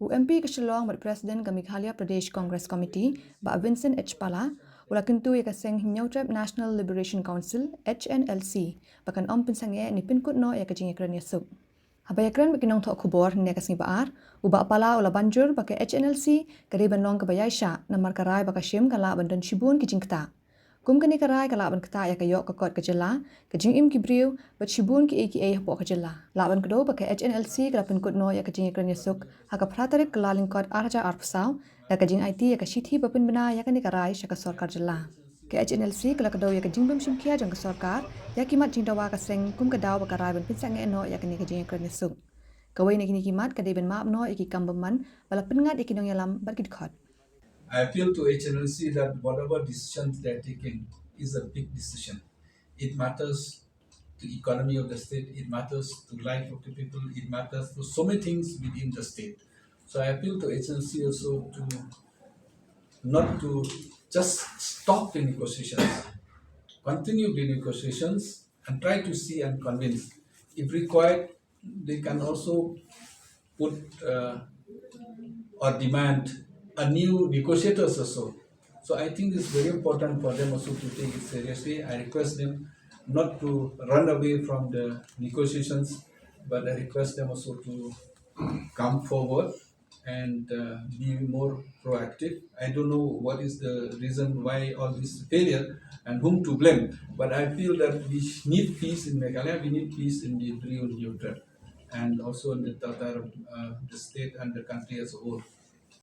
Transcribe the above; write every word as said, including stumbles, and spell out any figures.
U M P ka Shillong bad President ka Meghalaya Pradesh Congress Committee, Bah Vincent H Pala, u la kyntu ïa ka seng Hynñiewtrep National Liberation Council, H N L C, ba kan ym pynsangeh ne pynkut noh ïa ka jingïakren ïasuk. Haba ïakren bad ki nongthoh khubor hynne ka sngi Ba-ar, u Bah Pala u la ban jur ba ka H N L C ka dei ban long kaba ïaishah, namar ka rai ba ka shim ka lah ban don shibun ki jingktah. Kum kane ka rai ka lah ban ktah ïa ka ïoh ka kot ka jylla, ka jingim ki briew, bad shibun kiei kiei hapoh ka jylla. Lah ban kdew ba ka H N L C ka la pynkut noh ïa ka jingïakren ïasuk ha ka phra tarik Kyllalyngkot ar hajar arphew saw, da ka jingaiti ïa ka shithi ba pynbna ïa kane ka rai sha ka sorkar jylla. Ka H N L C ka la kdew ïa ka jingbym shim khia jong ka sorkar ïa ki mat jingdawa ka seng kum ka daw ba ka rai ban pynsangeh noh ïa kane ka jingïakren ïasuk. Kawei na kine ki mat ka dei ban map noh ïa ki kam bymman ba la pynngat ïa ki nongïalam bad ki dkhot. I appeal to H N L C that whatever decisions they are taking is a big decision. It matters to economy of the state, it matters to life of the people, it matters to so many things within the state. So I appeal to H N L C also to not to just stop the negotiations, continue the negotiations and try to see and convince. If required, they can also put uh, or demand a new negotiators also. So I think it's very important for them also to take it seriously. I request them not to run away from the negotiations, but I request them also to come forward and uh, be more proactive. I don't know what is the reason why all this failure and whom to blame, but I feel that we need peace in Meghalaya, we need peace in the Bru and Hynñiewtrep, and also in the Tatar, uh, the state and the country as a whole.